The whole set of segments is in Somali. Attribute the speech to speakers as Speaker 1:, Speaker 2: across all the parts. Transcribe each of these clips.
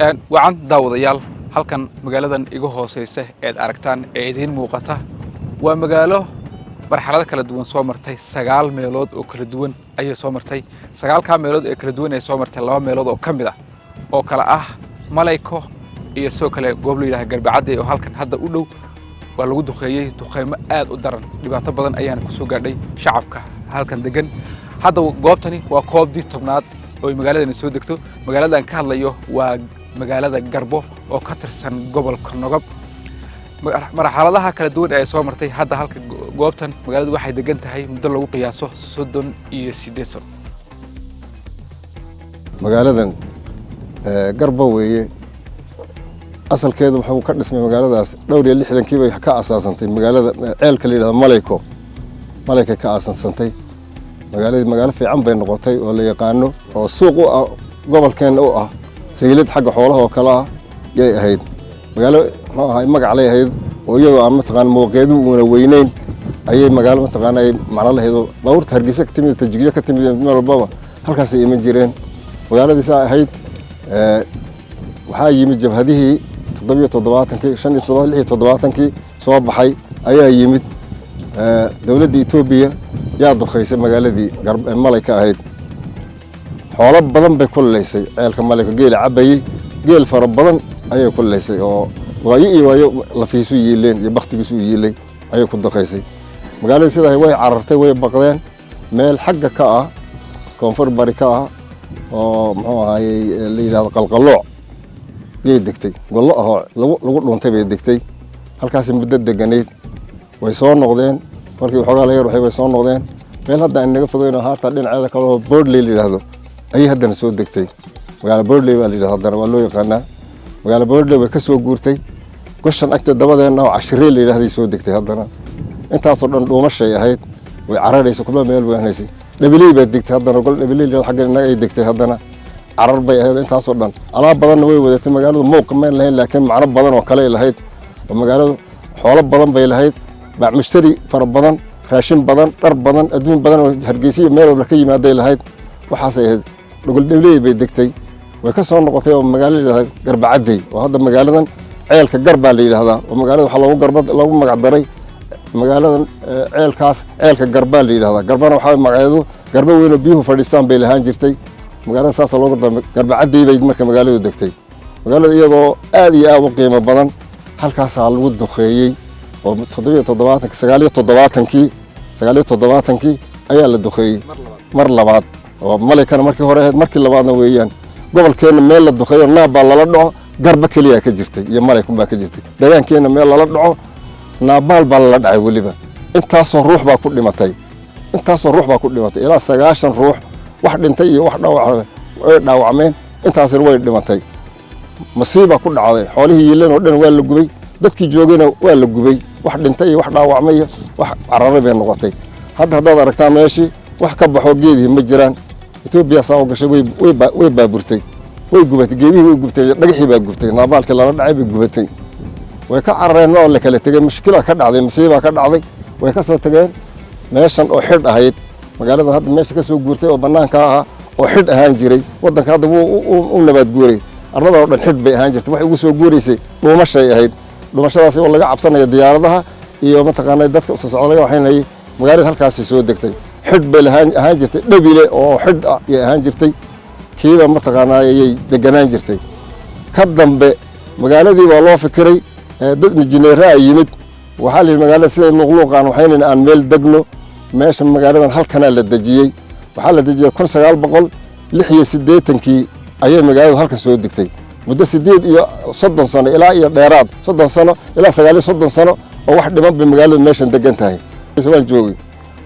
Speaker 1: Wacan daawadayaal, halkan magaaladan iga hooseysa eed aragtaan ee idiin muuqata waa magaalo marxalado kala duwan soo martay. Sagaal meelood oo kala duwan ayay soo martay. Sagaalkaa meelood ee kala duwan ay soo martay, laba meelood oo ka mid ah oo kale ah Malayko iyo sidoo kale goob la yidhaha Garbacadde oo halkan hadda u dhow, waa lagu duqeeyey duqeymo aad u daran. Dhibaato badan ayaana kusoo gaadhay shacabka halkan degan. Hadda goobtani waa koobdii 10aad oo ay magaaladani soo degto. Magaaladan ka hadlayo waa magaalada Garbo oo ka tirsan gobolka Nogob. Marxaladaha kala duwan ee ay soo martay, hadda halka goobtan magaaladu waxay degan tahay muddo lagu qiyaaso 38 sano.
Speaker 2: Magaaladan Garba weeye. Asalkeedu wuxuu ka dhismay magaaladaas dhowr iyo lixdankii bay ka asaasantay magaalada ceelka la yidhahdo Malayko. Malaykay ka asaasantay magaaladii. Magaalo fiican bay noqotay oo la yaqaano oo suuq u ah gobolkeenna u ah, saylad xagga xoolaha oo kale ah yay ahayd. Magaalo muxuu ahay magac lay ahayd oo iyadoo aan mataqaana mooqeedu uuna weyneyn ayay magaalo mataqaana ay macno lahayd oo baabuurta Hargeysa ka timid, Tajigyo ka timid, meel walbaba halkaasay iman jireen. Magaaladii saa ahayd waxaa yimid jabhadihii 77-kii, 75, 76-kii soo baxay ayaa yimid. Dowladda Etoobiya yaa duqaysay magaaladii Malayka ahayd. Xoolo badan bay ku laleysay ceelka Malayka. Geela cabayey, geel fara badan ayay ku laleysay oo waayo iyo waayo lafiisu yiileen iyo baktigiisu yiilay ayay ku duqaysay magaaladii. Sidaa way carartay, way baqdeen. Meel xagga ka ah, koonfur bari ka ah oo muxuu ahaayey la yidhahdo Qalqalooc yay degtay. Gollo ahoo lagu dhuuntay bay degtay. Halkaasi muddo deganayd. Way soo noqdeen markii waxoogaa la yar waxay way soo noqdeen. Meel hadda aan naga fogeyn oo haarta dhinaceeda kale oo Boordley la yidhaahdo ayay haddana soo degtay. Magaala Boordley baa la yidhahdo, haddana waa loo yaqaanaa magaala Boordley. Way ka soo guurtay goshan agta dabadeenna oo Cashirey la yidhahday soo degtay haddana. Intaasoo dhan dhuumashay ahayd, way cararaysa, kulba meel wehnaysay. Dhabiley baa degtay haddana, gol Dhabiley la yidhahdo xagga innaga ay degtay haddana. Carar bay ahayd intaasoo dhan. Alaab badanna way wadatay. Magaaladu muuq mayn lahayn, laakiin macno badan oo kale ay lahayd oo magaaladu xoolo badan bay lahayd, baac mushtari fara badan, raashin badan, dhar badan, adduun badan oo Hargeysa iyo meel walba ka yimaaday lahayd. Waxaasay ahayd. Dhogol Dhabley bay degtay. Way ka soo noqotay oo magaalo la yidhahda Garbacaddey oo hadda magaaladan ceelka Garbaa la yidhahdaa oo magaalada waxaa loogu garba loogu magac daray magaaladan ceelkaas ceelka Garbaa la yidhahdaa. Garbana waxaa magaceedu garba weyn oo biyuhu fadhiistaan bay lahaan jirtay magaalada, saasa loogu daray Garbacaddey bay marka magaaladu degtay. Magaalada iyadoo aad iyo aad u qiimo badan halkaasaa lagu duqeeyey oo 77-kii, 79-kii, 79-kii ayaa la duqeeyey mar labaad oo Malaykana markii hore ahayd, markii labaadna weeyaan. Gobolkeenna meel la duqeeyo naab baa lala dhaco Garba keliya ka jirtay iyo Malaykun baa ka jirtay. Deegaankeenna meel lala dhaco naabaal baa lala dhacay. Weliba intaasoo ruux baa ku dhimatay, intaasoo ruux baa ku dhimatay, ilaa 90 ruux wax dhintay iyo wax dhaawac way dhaawacmeen, intaasina way dhimatay. Masiiba ku dhacday. Xoolihii yiileen oo dhan waa la gubay, dadkii joogayna waa la gubay. Wax dhintay iyo wax dhaawacmay iyo wax cararay bay noqotay. Hadda haddaad aragtaa meeshii wax ka baxoo geedihii ma jiraan. Etoobiya saa u gashay, way baaburtay, way gubatay geedihii, way gubtay, dhagaxii baa gubtay, naabaalkii lala dhacay bay gubatay. Way ka carareen oo la kala tegey. Mushkila ka dhacday, masiibaa ka dhacday. Way ka soo tageen meeshan oo xidh ahayd. Magaaladan hadda meesha ka soo guurtay oo bannaanka ahaa oo xidh ahaan jiray. Waddanka hadda wuu u nabaad guuray. Arlada oo dhan xidh bay ahaan jirtay. Waxay ugu soo guuraysay dhuumashay ahayd. Dhumashadaas oo laga cabsanaya diyaaradaha iyo mataqaanaa dadka soo socda laga waxaynayay. Magaalada halkaasay soo degtay. Xidh bay lahaan ahaan jirtay, dhabile oo xidh ah ayay ahaan jirtay. Kiiba mataqaanaa ayay deganaan jirtay. Ka dambe magaaladii waa loo fikiray. Dad injineeraa yimid. Waxaa la yidhi magaalada siday luuqluuqaan waxaynan aan meel degno. Meesha magaaladan halkanaa la dejiyey. Waxaa la dejiyey 1986-kii ayay magaaladu halkan soo degtay. Muddo 38 sano ilaa iyo dheeraad, 30 sano ilaa 39 sano oo wax dhiman bay magaaladu meeshan degan tahay. Waan joogay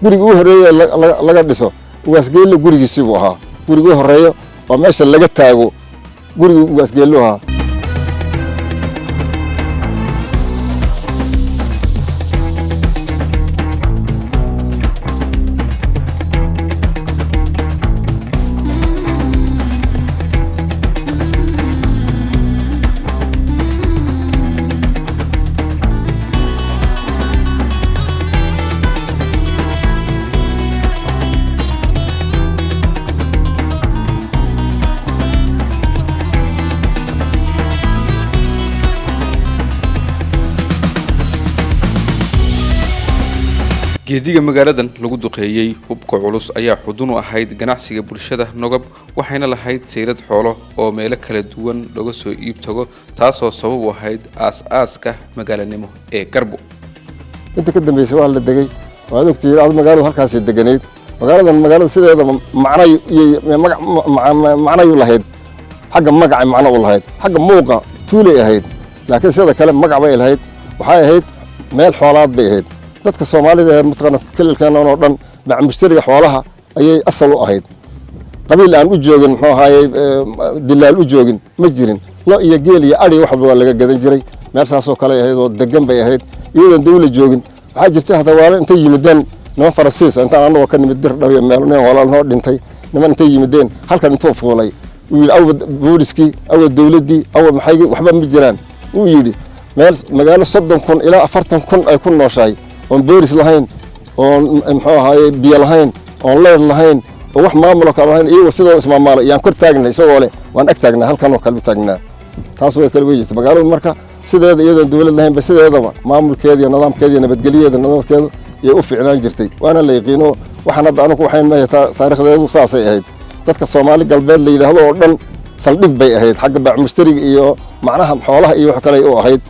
Speaker 2: gurigii u horreeye laga dhiso. Ugaasgeelle gurigiisii buu ahaa gurigii u horreeyo oo meesha laga taago, gurigii Ugaasgeellu ahaa.
Speaker 1: Geediga magaaladan lagu duqeeyey hubka culus ayaa xudun u ahayd ganacsiga bulshada Nogob, waxayna lahayd saylad xoolo oo meelo kala duwan looga soo iib tago, taasoo sabab u ahayd aas-aaska magaalanimo ee Garbo.
Speaker 2: Inta ka dambeysay waa la degay. Waad ogtihiin ad magaaladu halkaasay deganayd. Magaaladan magaalada sideedaba macnay macnayu lahayd, xagga magacay macno u lahayd, xagga muuqa tuulay ahayd, laakiin sida kale magac bay lahayd. Waxay ahayd meel xoolaad bay ahayd. Dadka Soomaalida ee mataqaana kililkan oo dhan mushtariga xoolaha ayay asal u ahayd. Qabiil aan u joogin, muxuu ahaayey, dilaal u joogin ma jirin. Lo iyo geel iyo adhi waxba waa laga gadan jiray. Meel saasoo kale ahayd oo degan bay ahayd, iyadoon dawla joogin. Waxaa jirtay hadda waale intay yimideen niman Farasiis, intaan anagoo ka nimid dir dhaw meel nin walaal noo dhintay, niman intay yimideen halkan intuu fuulay uu yidhi: "Awa booliskii, awa dawladdii, awa maxaygii? Waxba ma jiraan," uu yidhi. Meel magaalo 30,000 ilaa 40,000 ay ku nooshahay oon boolis lahayn, oon muxuu ahaaye biyo lahayn, oon leyr lahayn, oo wax maamuloo kale lahayn, iyagoo sidooda ismaamaalay yaan kor taagnay, isagoo leh waan ag taagnaa, halkan oo kale u taagnaa. Taas way kale wey jirta. Magaaladu marka sideeda iyadoon dawlad lahaynba, sideedaba maamulkeeda iyo nidaamkeeda iyo nabadgelyadeeda nidaamkeedu yay u fiicnaan jirtay, waana la yaqiino. Waxaan hadda anigu waxayn maya, taariikhdeedu saasay ahayd. Dadka Soomaali Galbeed la yidhaahdo oo dhan saldhig bay ahayd, xagga baac mushtariga iyo macnaha xoolaha iyo wax kale u ahayd.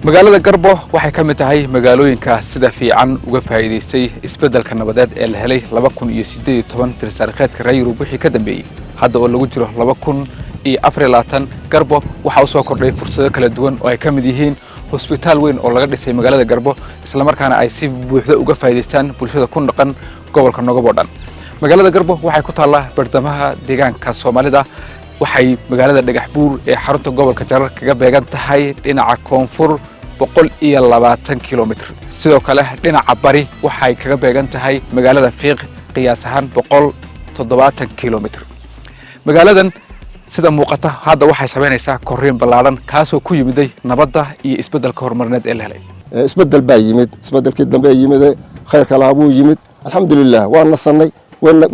Speaker 1: Magaalada Garbo waxay ka mid tahay magaalooyinka sida fiican uga faa'iidaystay isbeddelka nabadeed ee la helay 2018 tirsaarikheedka reer Yurub wixii ka dambeeyey. Hadda oo lagu jiro 2024, Garbo waxaa u soo kordhay fursado kala duwan oo ay ka mid yihiin hosbitaal weyn oo laga dhisay magaalada Garbo, islamarkaana ay si buuxda uga faa'iidaystaan bulshada ku dhaqan gobolka Nogob oo dhan. Magaalada Garbo waxay ku taallaa bartamaha deegaanka Soomaalida. Waxay magaalada Dhagax Buur ee xarunta gobolka Jarar kaga beegan tahay dhinaca koonfur 120 kilomitr. Sidoo kale dhinaca bari waxay kaga beegan tahay magaalada Fiiq, qiyaas ahaan 170 kilomitr. Magaaladan sida muuqata hadda waxay samaynaysaa korriin ballaadhan, kaasoo ku yimiday nabadda iyo isbeddelka horumarineed ee la helay.
Speaker 2: Isbeddel baa yimid. Isbeddelkii dambe yimid khayrka lahaa buu yimid. Alxamdulilah, waan nasannay.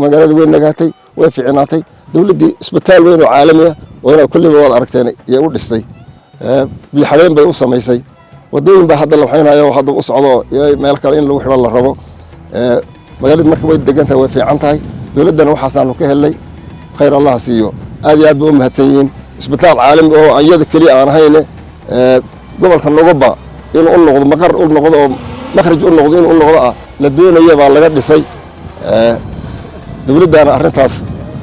Speaker 2: Magaalada way nagaatay, way ficnaatay. Dowladdii isbitaal weyn oo caalami ah oo inaad kulliba waad aragteen yay u dhistay. Biyo xadheen bay u samaysay. Wadooyin baa hadda la waxaynayo, hadda u socdo meel kale in lagu xidho la rabo. Magaaladu marka way degan tahay, way fiican tahay. Dowladdana waxaasaanu ka helnay, khayr Allah siiyo, aad iyo aad bay u mahadsan yihiin. Isbitaal caalami oo iyada keliya aan ahayne, gobolka Nogoba inuu u noqdo maqar, u noqdo oo makhraj u noqdo, inuu u noqdo ah la doonaya baa laga dhisay. Dowladdaana arrintaas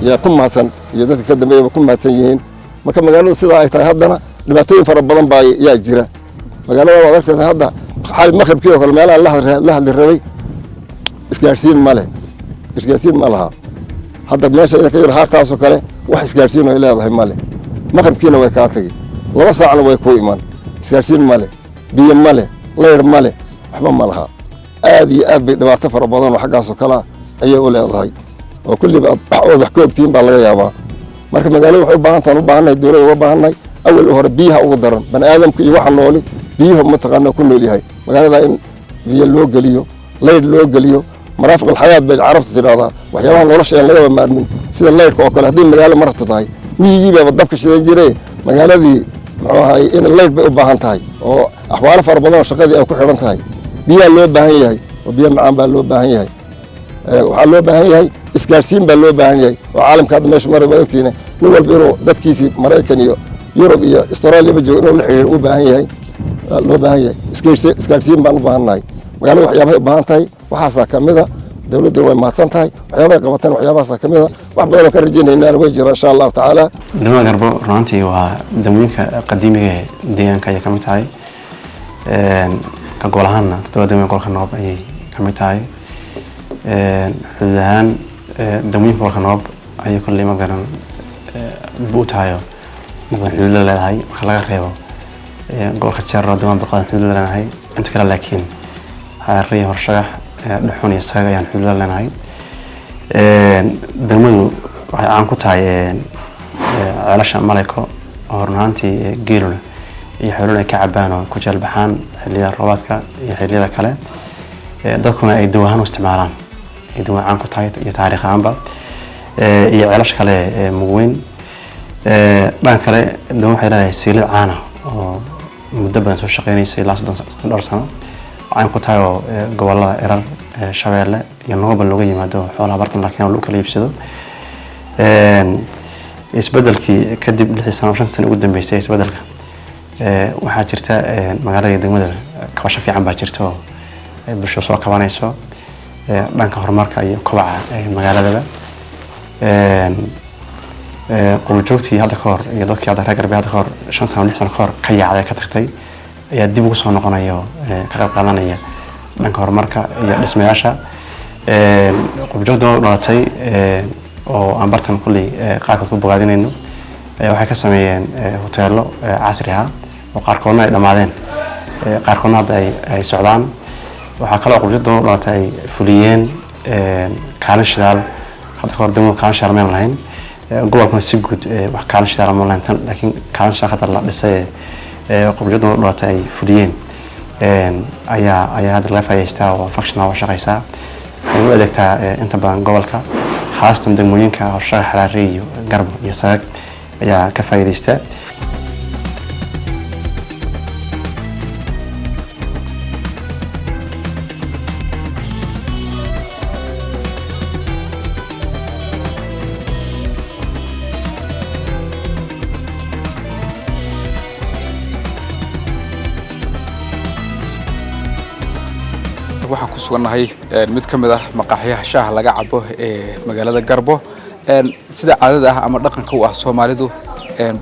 Speaker 2: yaa ku mahadsan iyo dadka ka dambeeyaba ku mahadsan yihiin. Marka magaalada sidaa ay tahay, haddana dhibaatooyin fara badan baa yaa jira. Magaalada waad aragtaysa hadda xaalid maqribkii oo kale meelaha la hadli rabay isgaadhsiin ma leh, isgaadhsiin ma laha. Hadda meesha ka yar haartaasoo kale wax isgaadhsiin ay leedahay ma leh. Maqribkiina way kaa tagi, 2 saacna way kuu iman. Isgaadhsiin ma leh, biyo ma leh, layr ma leh, waxba ma laha. Aad iyo aad bay dhibaato fara badan oo xaggaasoo kale ah ayay u leedahay, oo kulliba aad wax ka ogtihiin baa laga yaabaa. Marka magaalada waxay u baahan tahan, u baahannahay dowladda, uga baahannahay awal hore biyaha ugu daran. Bani aadamka iyo waxa nooli biyuhu mataqaana ku nool yahay. Magaalada in biyo loo geliyo, laydh loo geliyo, maraafiq alxayaat bay carabta tidhahdaa, waxyaabaha nolosha aan lagaba maarmin sida laydhka oo kale. Haddii magaalo marabta tahay, miyigii baaba dabka shidan jire, magaaladii muxuu ahay in laydh bay u baahan tahay, oo axwaalo fara badan oo shaqadii ay ku xidhan tahay. Biyaha loo baahan yahay, oo biyo macaan baa loo baahan yahay. Waxaa loo baahan yahay isgaadhsiin baa loo baahan yahay, oo caalamka hadda meesha maray waad ogtihiin. Nin walba inuu dadkiisii Maraykan iyo Yurub iyo Australiaba joogo inuu la xiriiro u baahan yahay, loo baahan yahay isgaadhsiin baan u baahannahay. Magaalada waxyaabahay u baahan tahay waxaasaa ka mid a. Dowladduna way mahadsan tahay waxyaabahay qabateen, waxyaabahaasaa ka mid a. Wax badan oo ka rajaynaynaana way jiraan, insha Allahu tacaala.
Speaker 3: Degmada Garbo runantii waa degmooyinka qadiimiga ee deegaanka ayay ka mid tahay. Ka gobol ahaanna toddoba degmooyin gobolka Nogob ayay ka mid tahay. Xuduud ahaan degmooyinka gobolka Nogob ayay kolley magaran bu u tahay oo maqdan xuduud la leedahay, marka laga reebo gobolka Jarar, degmada Boqodan xuduud la leenahay. Inta kale laakiin Xaariyo, Horshagax, Dhuxun iyo Sagaag ayaan xuduud la leenahay. Degmadu waxay caan ku tahay ceelasha Maleyko, oo run ahaantii geeluna Iyo xooluhuna ay ka cabaan oo ku jeelbaxaan xilliyada roobaadka iyo xilliyada kale. Dadkuna ay dawo ahaan u isticmaalaan, ay dawo caan ku tahay iyo taariikh ahaanba. Iyo ceelasha kale ee Mugweyn. Dhanka kale, degmadu waxay leedahay seylad caana oo muddo badan soo shaqeynaysay, ilaa 30 dhowr sano caan ku tahay, oo gobolada Erar, Shabeelle iyo Nogoba looga yimaado xoolaha bartan la keeno, lagu kala iibsado. Isbedelkii kadib, 6-dii sano, 5-tii sano ugu dambeysay isbedelka, waxaa jirta magaalada iyo degmada kabasho fiican baa jirta oo ay bulshada soo kabanayso dhanka horumarka iyo kobaca magaaladaba. Qurbajoogtii hadda ka hor iyo dadkii hadda reer Garbe hadda ka hor, 5 sano, 6 sano ka hor ka yaacday, ka tagtay, ayaa dib ugu soo noqonaya oo ka qayb qaadanaya dhanka horumarka iyo dhismayaasha. Qurbajoogta u dhalatay oo aan bartan kulley qaarkood ku bogaadinayno ayaa waxay ka sameeyeen hoteelo casri ah oo qaarkoodna ay dhammaadeen, qaarkoodna hadda ay socdaan. Waxaa kaloo qurbajoogta u dhalatay ay fuliyeen kaalin shidaal. Hadda ka hor degmadu kaalin shidaal mayna lahayn, gobolkuna si guud wax kaalin shidaal ma lahayn tan, laakiin kaalin shidaal hadda la dhisay ee qurbajoogta u dhalatay ay fuliyeen ayaa hadda laga faa'iidaystaa oo functional oo shaqeysaa. Waxay u adeegtaa inta badan gobolka, khaasatan degmooyinka Horshaga, Xaraare iyo Garbo iyo Sagaag ayaa ka faa'iidaysta.
Speaker 1: Waxaan ku sugannahay mid ka mid ah maqaaxiyaha shaaha laga cabo ee magaalada Garbo. Sida caadada ah ama dhaqanka u ah Soomaalidu,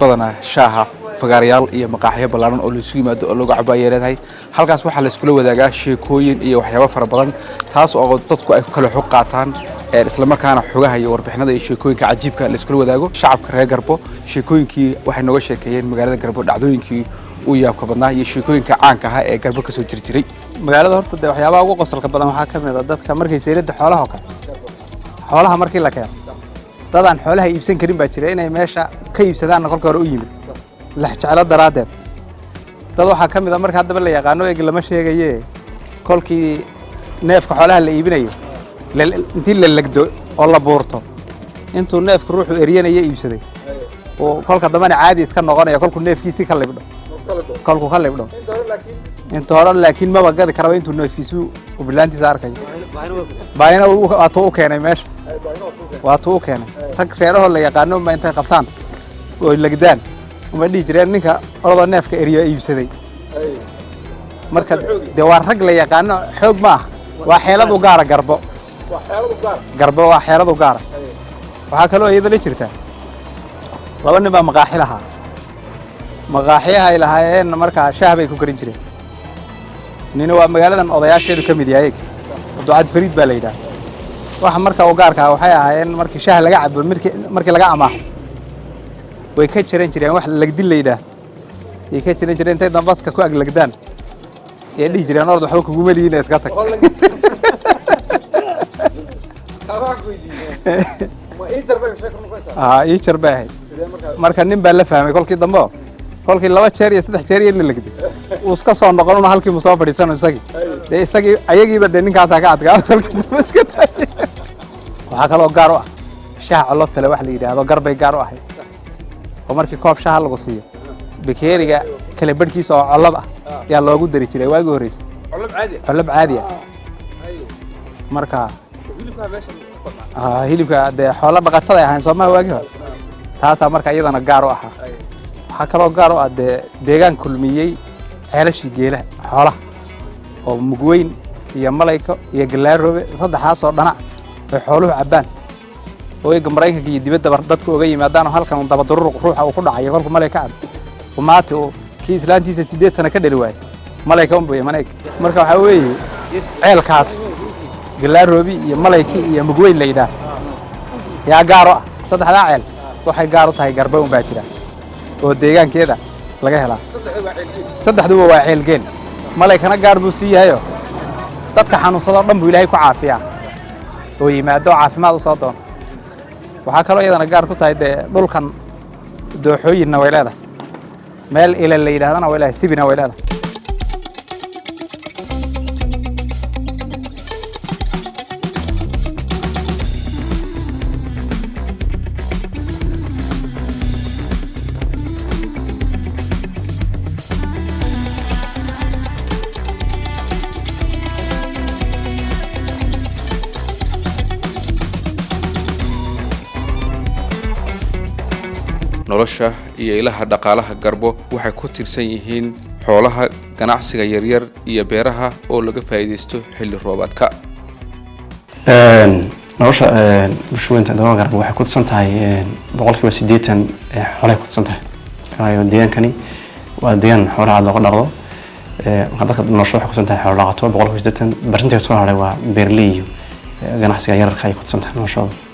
Speaker 1: badanaa shaaha fagaarayaal iyo maqaaxiyo ballaaran oo laysu yimaado oo looga cabo ayay leedahay. Halkaas waxaa layskula wadaagaa sheekooyin iyo waxyaabo fara badan, taas oo dadku ay ku kala xog qaataan, isla markaana xogaha iyo warbixinada iyo sheekooyinka cajiibka layskula wadaago. Shacabka reer Garbo sheekooyinkii waxay nooga sheekeeyeen magaalada Garbo, dhacdooyinkii uu yaabka badnaa iyo sheekooyinka caanka ahaa ee Garbo kasoo jiri jiray.
Speaker 4: Magaalada horta dee waxyaabaha ugu qosolka badan waxaa ka mid a dadka markay seylada xoolaha oo kale, xoolaha markii la keeno, dad aan xoolaha iibsan karin baa jira inay meesha ka iibsadaanna kolka hore u yimid lex jeclo daraaddeed. Dad waxaa ka mid a marka haddaba la yaqaano, eg lama sheegaye, kolkii neefka xoolaha la iibinayo intii la legdo oo la buurto intuu neefka ruuxu eryanaya iibsaday uu kolka dambena caadi iska noqonaya kolkuu neefkiisii ka libdho, kolkuu ka libdho. Inta hore laakiin maba gadi karaba intuu neefkiisu uu bilaantiisa arkayo. Baahina waatuu u keenay meesha, waatuu u keenay. Rag reerahoo la yaqaano unba intay qabtaan oo legdaan uma dhihi jireen ninka orodoo neefka eriyo iibsaday. Marka dee waa rag la yaqaano, xoog ma aha, waa xeelad u gaara Garbo. Garbo waa xeelad u gaara. Waxaa kaloo iyada la jirta laba nin baa maqaaxi lahaa. Maqaaxiyaha ay lahaayeen markaa shaah bay ku karin jireen. Nina waa magaaladan odayaasheedu ka mid yahay, Abducad Fariid baa la yidhaha. Waxa marka u gaarka ah waxay ahaayeen markii shaah laga cabo, markii laga amaaho, way ka jiran jireen wax lagdin la yidhaah way ka jiran jireen. Intay dambaska ku aglagdaan ee dhihi jireen, "Ord, waxba kuguma lihiin, iska tag." Aa ii jar bay ahayd. Marka nin baa la fahmay kolkii dambe oo kolkii laba jeer iyo saddex jeer iyo la legday uu iska soo noqon una halkii mu soo fadhiisano isagii dee isagii ayagiiba dee ninkaasaa ka adkaa kolkii dambe iska taagay. Waxaa kaloo gaar u ah shaha colobtale wax la yidhaahdo, Garbay gaar u ahayd, oo markii koob shaha lagu siiyo bakeeriga kala badhkiisa oo colob ah yaa loogu dari jiray waagii horreysay. Colob caadi ah. Marka hilibka dee xoolo dhaqatada ay ahayn soomaha waagii hore, taasaa marka iyadana gaar u ahaa. Waxaa kaloo gaar u ah dee deegaan kulmiyey ceelashii geelaha xoolaha oo Mugweyn iyo Malayko iyo Galaaroobe, saddexaasoo dhanac ay xooluhu cabbaan oo eega Maraykanka iyo dibaddaba dadku oga yimaadaan, oo halkan dabadururuq ruuxa uu ku dhacayo kolku Malay ka cabo umaati uu kii islaantiisa 8 sano ka dhali waayey Malayka unbu iman eeg. Marka waxaa weeye ceelkaas Galaaroobi iyo Malayki iyo Mugweyn la yidhaah yaa gaar u ah. Saddexdaa ceel waxay gaar u tahay Garba un baa jira oo deegaankeeda laga helaa. Saddexduba waa ceelgeel. Malaykana gaar buu sii yahayo dadka xanuunsadoo dhan buu Ilaahay ku caafiyaa oo yimaado caafimaad u soo doono. Waxaa kaloo iyadana gaar ku tahay dee dhulkan dooxooyinna way leedahay. Meel ila la yidhahdana way leedahay, sibina way leedahay.
Speaker 1: Nolosha iyo ilaha dhaqaalaha Garbo waxay ku tiirsan yihiin xoolaha, ganacsiga yaryar iyo beeraha oo laga faa'iidaysto xilli roobaadka.
Speaker 3: Nolosha bulshooyinka degmada Garbo waxay ku tiirsan tahay 80% xoolahay ku tiirsan tahay, waayo deegaankani waa deegaan xoolaha aad looga dhaqdo. Marka dadka nolosha waxay ku tiirsan tahay xoolo dhaqato 80%. Barsintiga soo haray waa beeraley iyo ganacsiga yararka ay ku tiirsan tahay noloshooda.